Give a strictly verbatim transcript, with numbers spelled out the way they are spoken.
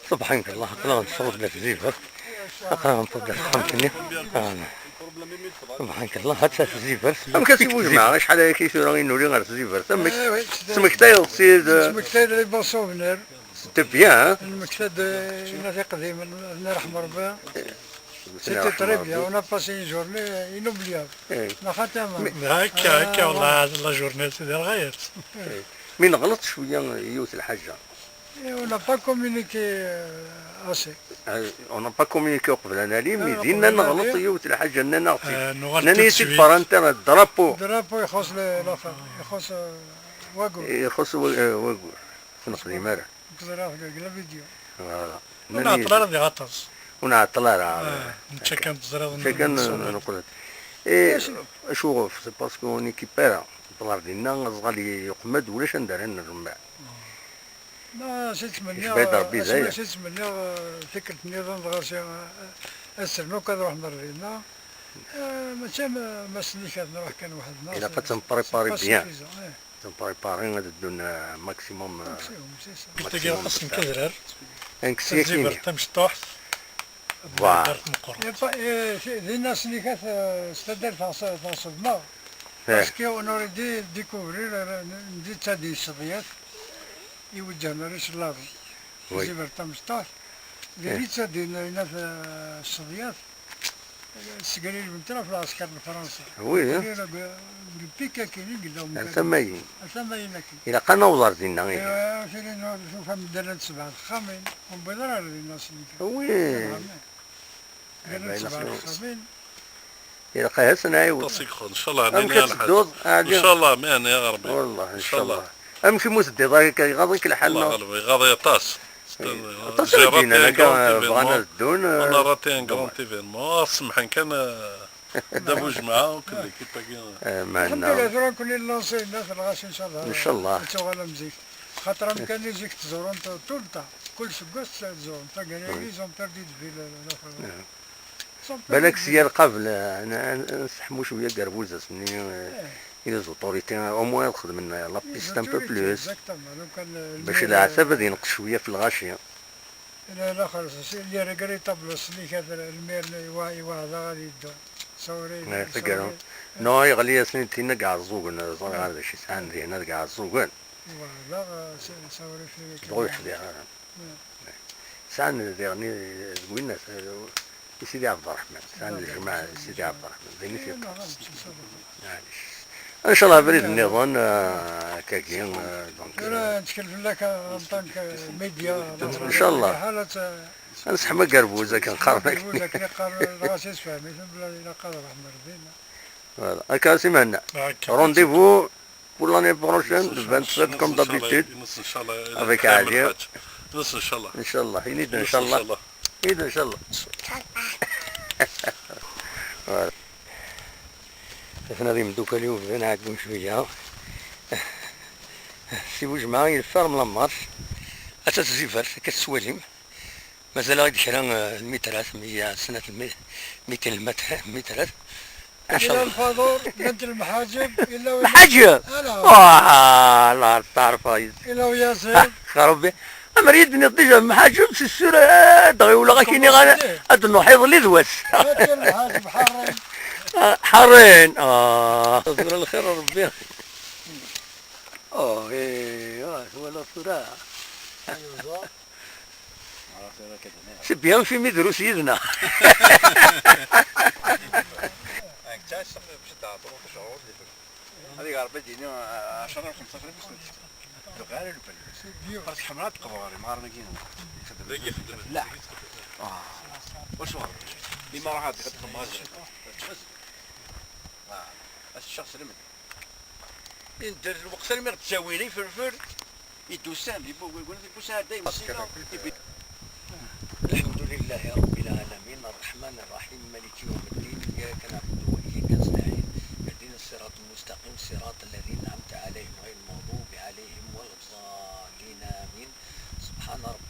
Subḥanak Allah, aql-aɣ nṣewwed ɣer Tzibert. Aql-aɣ nṣewwed ɣer texxamt-nni. Ah. Subḥanak Allah, ha-tt-a Tzibert. Amek a si Bujmaɛ, acḥal ayagi tura i nuli ɣer Tzibert? Amek? Eh oui, c'est- Tesmektayeḍ-tt-id? Nesmektay-d les bons souvenirs. C'était bien, hein? Nesmektay-d, eh, inna tiqdimin, ad nirḥem Rebbi. C'était très bien, on a passé une journée inoubliable. Eh. Neɣ xaṭi, mais, mais هكا، هكا آه، والله. La journée c'est des غايات. Eh. Mais neɣleḍ cwiya yiwet lḥaǧa. Et on n'a pas communiqué, euh, assez. Euh, on n'a pas communiqué uqbel ad nali, mais dinna neɣleḍ yiwet lḥaǧa, nnan-aɣ-tt-id. Nnan-iyi-tt-id par internet, drapeau. Drapeau ixuṣ le-, l'affaire, ixuṣ, euh, wagur. Ixuṣ wa-, euh, wagur. Ur nexdim ara. Nekk ẓriɣ deg la vidéo. Voilà. Ur nɛeṭṭel ara diɣ aṭas. Ur nɛeṭṭel ara. Ah, nečča kan teẓriḍ. Nečča kan neqqel. Eh, acu ɣef, c'est parce qu'on équipe ara. Ṭṭlar dinna, aẓɣal yeqma-d, ulac anda ara nremmeɛ. Ma si ttmenniɣ, yecba-d Rebbi asmi dayen. Si ttmenniɣ, eh, tikkelt nniḍen dɣa si, eh, ad sren akk ad ruḥen ar dinna. Eh, mačči am, am ass-nni kan nruḥ kan weḥd-neɣ, ilaq ad temprépari bien. C'est pas suffisant, eh. Temprépari ad ddun, eh, maximum, eh, maximum, c'est ça. Tikkelt-agi aṭas n kadrar. Ad nekkes yakini. Tzibert tamecṭuḥt. Voilà. Taddart meqqret. Eh, pa-, eh, ti-, dinna asmi kan, eh, s taddart ɣas, ɣas ḍmeɣ. Eh. Parce qu'on aurait dû découvrir, eh, n-, n-, di ttadin ṣṣedyat. Iweǧǧen ar icellaḍen. Oui. Tzibert tamecṭuḥt. Di netta din, inat, eh, ṣṣedyat, eh, ssegririben tura ɣef lɛesker n Fransa. Oui, eh. Ur yelli ara deg, deg le pic akkin i yella umkan. Ar tama-yin. Ar tama-yin akkin. Ilaq ad naweḍ ar dinna, ihi. Eh, tili nu-, tufa medden ad sebɛa texxamin. Ur newwiḍ ara ar dinna s nnig. Oui. Llant sebɛa texxamin. Ilaq ad as-nɛiwed. Aṭas i yexḍan, ncallah. Amek ad tedduḍ, a Ɛli? Ncallah, mi ɛni, ya Ṛebbi. Wallah, ncallah. Amek imi ur teddiḍ ara akka, iɣaḍ-ik lḥal, neɣ? Wallah, iɣaḍ-iyi aṭas. Aṭas ara d-yennan akka, bɣan ad ddun. On a raté un grand événement. Ah, semḥen kan, eh, Dda Bujemɛa, akked l'équipe-agi. Eh, meɛna. Alḥemdulillah, tura nekkni nlanṣi, nna telɣa-s, ncallah. Ncallah. Ad tuɣal am zik. Xaṭer amkan-nni zik tẓurun tout le temps. Kul seggas tẓurun. Tagara-agi, ils ont perdu de vue le, le, le, ils ont perdu de vue. Balak s yal qabel, eh, n-, n-, nseḥmu cwiya deg urbuz-nni, eh, i les autorités, au moins ad xedmen, eh, la piste un peu plus. Exactement. Bac leɛtab ad yenqes cwiya f lɣaci. Laxer, les regrettables, ass-nni kan lmir iwa-, iweɛda ad yeddu. Sawri, eh, taggara. Sawri. Non, yeɣli-yasen-id tinna deg Iɛeẓẓugen, ẓriɣ ara d acu i sɛan dinna deg Iɛeẓẓugen. Iweɛda, eh, s-, sawri fi. Dɣa ur yeḥdiṛ ara. Eh. Sɛan diɣen i, d winna, eh, i Sidi Ɛebderreḥman. Sɛan lǧemɛa i Sidi Ɛebderreḥman. D ayen i t-yeṭṭef. Maɛlic. Ncallah abrid nniḍen, eh, akkagi, eh, donc, tura, eh, nettkel fell-ak, eh, en tant que média. Ncallah. Ad nseḥmu agerbuz akken qqaren. Agerbuz akken qqaren, dɣa s isefhem-iten, bla ilaq ad ruḥen ar din. Voilà. Akka, si Mhenna. Akka. Rendez-vous pour l'année prochaine, le vingt-sept, comme d'habitude, avec Adi. Ncallah. Ncallah. Ini-d ncallah. Ini-d ncallah. Voilà. Atna d imeddukal-iw bdan ɛeggun cwiya. Si Bujemɛa yeffer la marche. Atta Tzibert, akka tettwalim. Mazal-aɣ-d kra, eh, lmitrat, meyya, snat lmi-, mitin lmat-, lmitrat. Illa lfaḍur, llant lemḥaǧeb, illa win. Lḥaǧeb! Ala. Wah, la, taɛref, illa uyaziḍ. Ah, xaṛ Rebbi. Amer i d-tenniḍ déjà lemḥaǧeb, c'est sûr, eh, ad ɣiwleɣ ad k-iniɣ ad, ad nruḥ iḍelli d wass. Atan lemḥaǧeb ḥaṛin. Ah, ḥaṛin. Ah, tura lxir n Rebbi. Oh, eh, ah, twalaḍ tura. C'est bien, fi mi drus yid-neɣ. Ad iɣer Rebbi ad d-yini, eh, ɛecra neɣ xemsa fran. Ur tḥemmel ad teqber imɣaren-agi. Dagi ixeddem. La. Ah. Wacu ɣer? Imi ara ɣer d-ixeddem ɣer. Ah. Ad t-ččeɣ s lmend. Inder lweqt armi ɣ-d-ttawin iferfer, i d-usam, i bu-, bu-, bu-, bu-, dayem sina, i bi-, الحمد لله رب العالمين، الرحمن الرحيم، مالك يوم الدين، إياك نعبد وإياك نستعين، اهدنا الصراط المستقيم، صراط الذين أنعمت عليهم غير المغضوب عليهم ولا الضالين، آمين. سبحان ربي